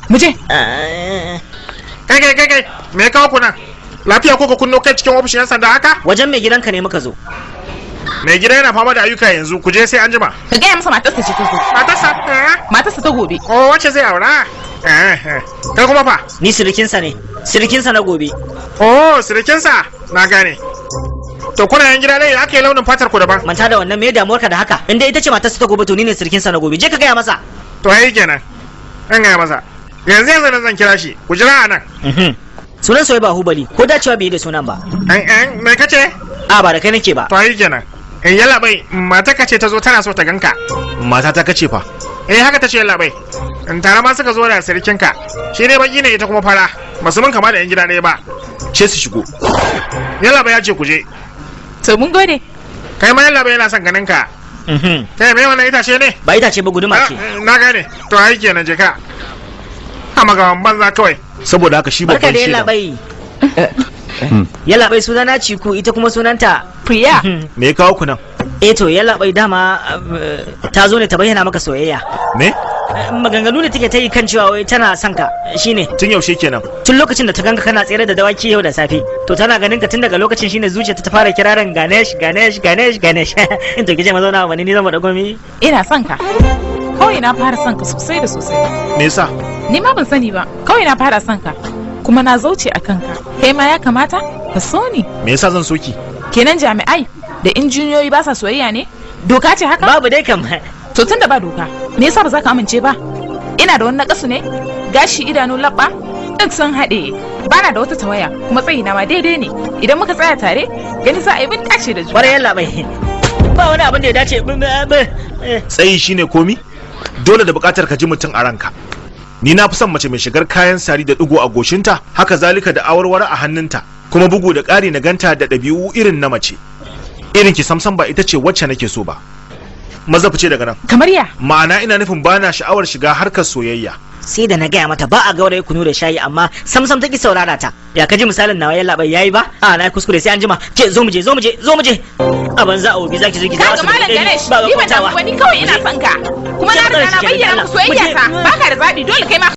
Mu je. Kai kai kai kai, me ya kawo ku nan? Lafiya ko ka kunno kai cikin ofishin yan sanda haka? Wajen mai gidanka ne muka zo. Mai gida yana fama da ayyuka yanzu, ku je sai an jima. Ka gaya masa matarsa ce ta zo. Matarsa? Matarsa ta gobe. Oh, wacce zai aura? Kai kuma fa? Ni sirikinsa ne. Sirikinsa na gobe. Oh, sirikinsa? Na gane. To kuna yan gida ne, aka yi launin fatar ku daban. Manta da wannan, me damuwarka da haka? In dai ita ce matarsa ta gobe, to ni ne sirikinsa na gobe. Je ka gaya masa. To ai kenan. An gaya masa. Yanzu yanzu nan zan kira shi. Ku jira a nan. Sunan soyayya ba Hubali, ko dacewa bai yi da sunan ba. An me kace? A ba da kai nake ba. To ai kenan. In yalla bai, mata kace ta zo tana so ta ganka. Mata ta kace fa? Eh haka tace yalla bai. In tare ma suka zo da sirikinka. Shi ne baki ne ita kuma fara. Ba su mun kama da yan gida ɗaya ba. Ce su shigo. Yalla bai ya ce ku je. To mun gode. Kai ma yalla bai yana son ganin ka. Kai me wannan itace ne? Ba itace ba, guduma ce. Na gane. To ai kenan je ka. Amma ga banza kawai. Saboda haka shi Barka babban da yalla shaida. bai. Yalla bai, sunana Ciku, ita kuma sunanta Priya. Me ya kawo ku nan? Eh to yalla bai, dama ta zo ne ta bayyana maka soyayya. Me? Maganganu ne take ta yi kan cewa wai tana son ka shine. Tun yaushe kenan? Tun lokacin da ta ganka kana tsere da dawaki yau da safe. To tana ganin ka tun daga lokacin shine zuciyarta ta fara kirarin Ganesh Ganesh Ganesh Ganesh. In to kije mazauna wani ni zan faɗa gomi. Ina son ka. Kawai na fara son ka sosai da sosai. Me yasa? Ni ma ban sani ba. Kawai na fara son ka. Kuma na zauce a kanka. Kai ma ya kamata ka so ni. Me yasa zan soki? Kenan jami'ai da injiniyoyi ba sa soyayya ne? Doka ce haka? Babu dai kam. To tun da ba doka, me yasa ba za ka amince ba? Ina da wani nakasu ne? Gashi, idanu, labba duk sun haɗe. Bana da wata tawaya, kuma tsayina ma daidai ne. Idan muka tsaya tare, gani za a yi mun dace da juna. Kwarai yalla bai. Ba wani abin da ya dace. Tsayi shine komi? Dole da buƙatar ka ji mutum a ranka. Ni na fi son mace mai shigar kayan sari da ɗigo a goshinta, haka zalika da awarwaro a hannunta, kuma bugu da ƙari na ganta da ɗabi'u irin na mace. Irin ki samsam ba ita ce wacce nake so ba. Maza fice daga nan. Kamar ya? Ma'ana ina nufin bana sha'awar shiga harkar soyayya. Sai da na gaya mata ba a gauraye kunu da shayi, amma samsam ta ki saurara ta. Ya kaji misalin nawa yalla bai yayi ba? A na kuskure, sai an jima. Ke zo mu je, zo mu je, zo mu je. A banza a obi zaki zo ki Kaga Malam Ganesh, ba ni ban damu kwantawa. ba, ni kawai ina son ka. Kuma na riga na bayyana maka soyayya ta. Baka da zabi, dole kai ma